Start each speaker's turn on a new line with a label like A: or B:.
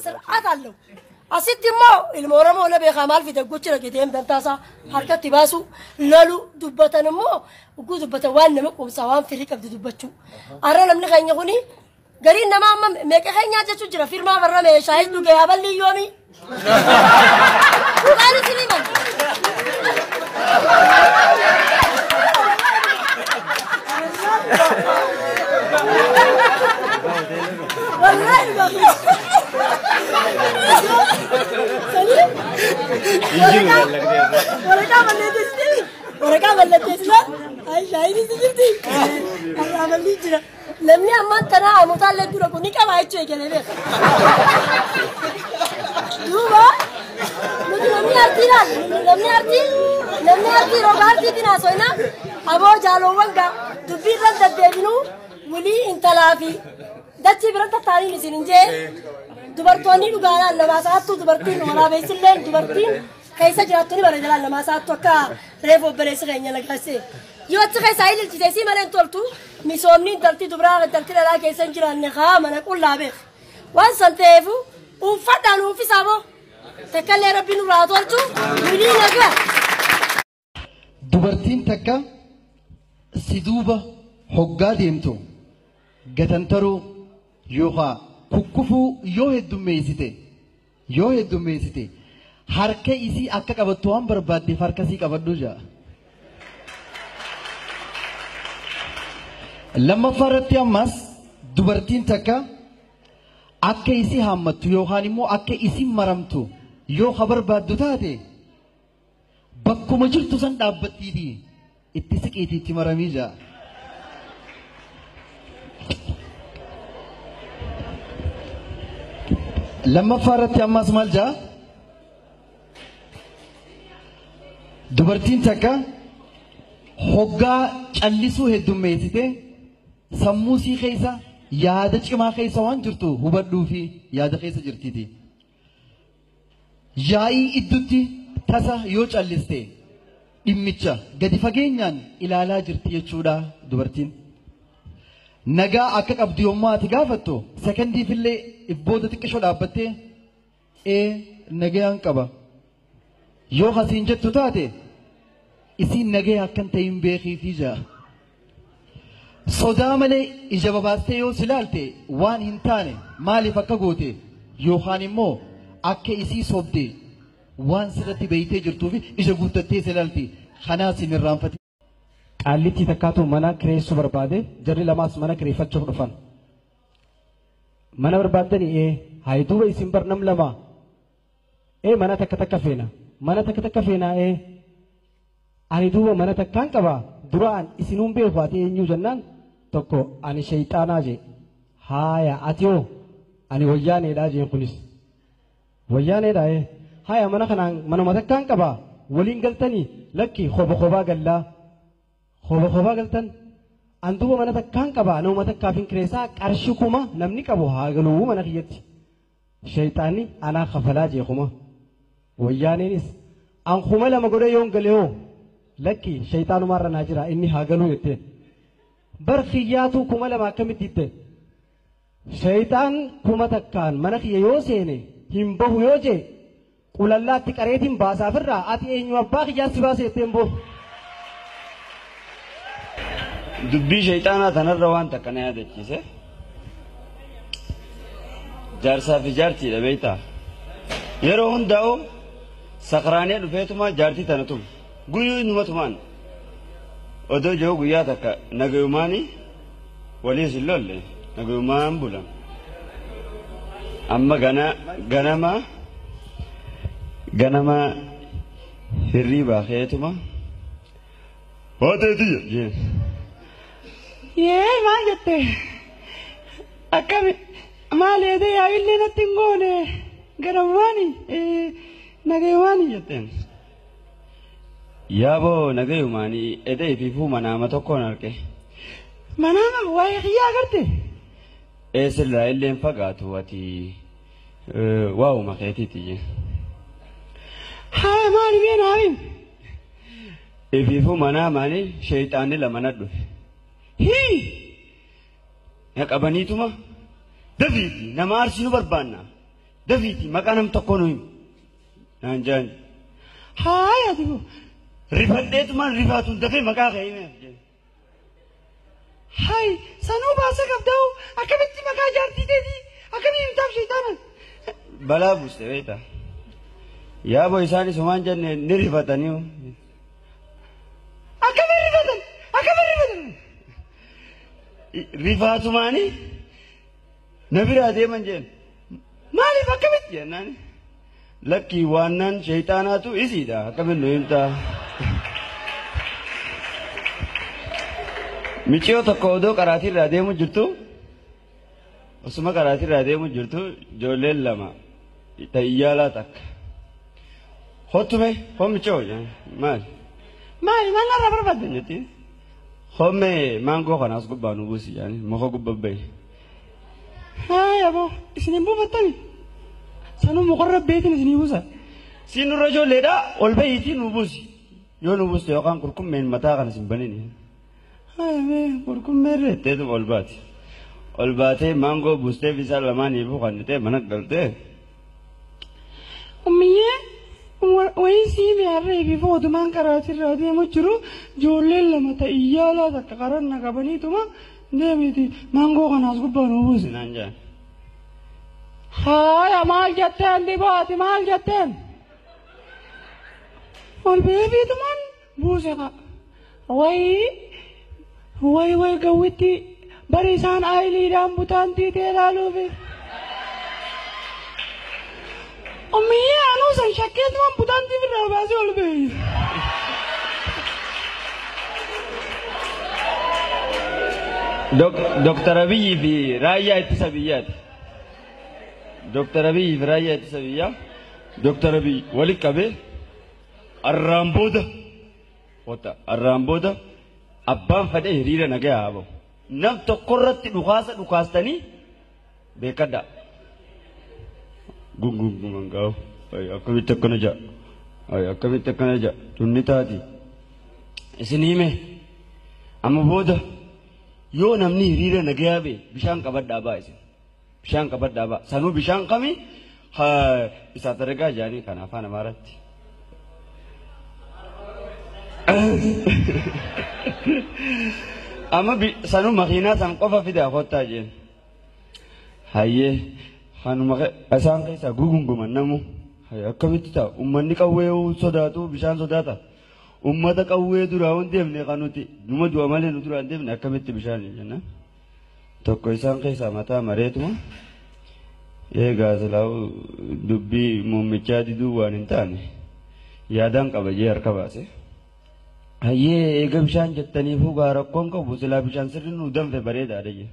A: ስርዓት አለው። Asitti immoo ilma Oromoo na beekaa maal fide gochi dhaqee deemtan harkatti baasu lolu dubbatan immoo ugguu dubbatan waan nama quubsaa waan firii qabdu dubbachuu. Har'a namni keenya kuni gariin namaa amma meeqa keenyaa jechuun jira firmaa farrame shaayii dhugee aballi yoomi. Dhugaan isin himan. Wallahi dhugaa. Waraqaa mallatteessisaan shaayiin si jirti. Har'a amalli jira. Namni ammaan tanaa amotaallee dura kun ni qaba jechuu eegalee beeka. Duuba nuti namni artii laal namni artii roga artiitiin haasofna aboo jaaloowwan gaa dubbii irra deddeebinuu walii intalaa fi dachii bira tattaaniin isin hin jee dubartoonni dhugaadhaan namaa sa'aattuu dubartiin waraabessillee dubartiin keessa jiraattu ni bareeda namaa sa'aattuu akka reefu obboleessi keenya nagaase. Yoo achi keessa ililchite si malee hin toltu misoomni intalti dubaraa intalti dhalaa keessa hin jiraanne haa mana qullaa beek. Waan san ta'eefu uffadhaan uwwisaa boo takkallee rabbi nurraa tolchu wilii nagaa.
B: Dubartiin takka si duuba hoggaa deemtu gatantaruu yookaan kukkufuu yoo heddummeessite harka isii akka qabattu waan barbaaddeef harka isii qabadhu jaa. Lammaffaa irratti ammas dubartiin takka akka isii haammattu yookaan immoo akka isii maramtu yoo ka barbaaddu taate bakkuma jirtu san dhaabbattiitii itti siqiitii itti maramii jaa. Lammaffaa irratti ammas maal jaa? Dubartiin takka hoggaa callisuu heddummeessite sammuu sii keessa yaada cimaa keessa waan jirtu hubadhuu fi yaada keessa jirtiiti. Yaa'ii iddutti tasa yoo calliste dhimmicha gadi fageenyaan ilaalaa jirti jechuudha dubartiin. Nagaa akka qabdu yommuu ati gaafattu sekondiifillee if booda xiqqishoo dhaabbattee nagayaan qaba. Yoo hasiin jettu taate isiin nagaya akkan ta'in beekiifii jaa. Sodaa malee ija babaastee yoo silaalte waan hin taane maaliif akka goote yookaan immoo akka isii sobde waan sirratti beeytee jirtuu fi ija guuttattee silaalti kanaas hin irraanfate.
C: Qaallitti takkaatu mana kireessuu barbaade jarri lamaas mana kireeffachuuf dhufan. Mana barbaaddanii haa duuba isin bar nam lama mana takka takka feena mana takka takka feena ani duuba mana takkaan qaba duraan isinuun beeku ati eenyu jennaan tokko ani shayxaanaa jee haaya ati hoo ani wayyaaneedhaa jeen kunis wayyaaneedhaa haaya mana kanaan manuma takkaan qaba waliin galtanii lakki khoba khobaa gallaa khoba khobaa galtan an duuba mana takkaan qaba nama takkaaf hin kireessaa qarshii kuma namni qabu haa galuu mana kiyyatti shayxaanni anaa kafalaa jee kuma wayyaaneenis an kuma lama godhee yoon galee hoo lakki shayxaanumaarra naa jira inni haa galuu jette bar kiyyaatu kuma lama akkamitti itte shayxaan kuma takkaan mana kiyya yoo seene hin bahu yoo jee qulallaatti qareetiin baasaafirraa ati eenyu abbaa kiyyaa si baase jetteen boo.
D: Dubbii shayxaanaa tanarra waan takka na yaadachiise jaarsaa fi jaartiidha beektaa yeroo hundaa'u sakraanee dhufeetuma jaartii tana tumu guyyuu numa tumaan odoo jiru guyyaa takka nagayumaani waliis hin lolle nagayumaan bulan amma ganama ganama hirriibaa keetuma hooteetiyya jeen. Yee maal jette akkami maal eedee yaa'illee natti hin goone ganamumaani nagayumaani jetteen. Yaaboo nagayumaani edee ifiifuu manaama tokkoon arge. Manaama waa'ee kiyyaa agarte. Eessirraa illee hin fagaatu ati waa'uma keetiiti jeen. Haa maali mee naafin? Ifiifuu manaamaani sheeyxaanni lama na dhufe. Hii! Na qabaniituma dafiiti nama aarsinu barbaanna. Dafiiti maqaa nam tokkoo nu himi. Naan jaan. Haaya dibu. Rifadheetumaan rifaatuun dafee maqaa kee hime. Hay sanuu baasa qabdaa'u akkamitti maqaa jaartii teetii akkamii himtaaf sheexaana. Balaa buuste beektaa. Yaaboo isaan isumaan jenne ni rifatanii. Akkamiin rifatan? Akkamiin rifatan? Rifaatumaanii na biraa deeman jeen. Maaliif akkamitti jennaan? Lakkii waannaan sheexaanaatu isiidha akkamiin nu himtaa? Miciyoo tokko odoo karaatiirraa deemu jirtu osuma karaatiirraa deemu jirtu ijoolleen lama ta'iyyaalaa takka. Hottume hoo miciyoo maali? Maali maal narraa barbaaddan jetti? Homme maangoo kanaas gubbaa nu buusi jaani muka gubbaa bahi. Haa aboo isin hin buufattani? Sanuu mukarra beetin isinii buusa. Siin nurra ijoolleedha ol bahiitii nu buusi. Yoo nu buuste yookaan qurqummeen mataa kana isin banini. Haa qurqummeen reetteetu ol baati. Ol baatee maangoo buustee bisaan lamaaniifuu kannitee mana galtee. Ummiyyee wayii siimi harree fi footumaan karaatirraa deemu jiru ijoolleen lama ta'iyyaalaa takka karanna qabaniituma deemiti maangoo kanaas gubbaa nu buusi naan jedhan. Haaya maal jetteen dibaati maal jetteen? Ol beefiitumaan buuse qa. Wayii wayi wayi gawwitti bari isaan aayiliidhaan butaan tiitee ilaaluufi. Ummiyyee anuu san shakkeetumaan butaan tiifirraa baasee ol beeyi. Dooktar Abiyyi fi raayyaa ittisa biyyaati. Dooktar Abiyyi fi raayyaa ittisa biyyaa. Dooktar Abiyyi walitti qabee arraan booda wata arraan booda abbaan fedhe hiriira nagaa haa bahu. Nam tokkorratti dhukaasa dhukaastanii beekadha. Gungunguman gaa'u. Akkamitti akkana ja'a. Akkamitti akkana ja'a. Tunni taati. Isin hime amma booda yoo namni hiriira nagaa ba'e bishaan qabadhaa ba'a isin. Bishaan qabadhaa ba'a. Sanuu bishaan kami isaaf dargaa jaanii kan afaan Amaaraatti. Amma sanuu makiinaa san qofa fidaa kottaa jeen. Hayyee kanuma isaan keessaa gugunguman namu. Akkamitti ta'a uummanni qawwee sodaatu bishaan sodaata. Uummata qawwee duraa waan deemne kan nuti numa du'a malee nu duraa hin deemne akkamitti bishaan jenna. Tokko isaan keessaa mataa mareetuma. Eegaa silaa dubbii muummichaa diduu waan hin taane yaadaan qaba jee harka baase. Hayyee eega bishaan jettaniifuu gaa rakkoon qabu silaa bishaan sirri nu danfe bareedaadha jee.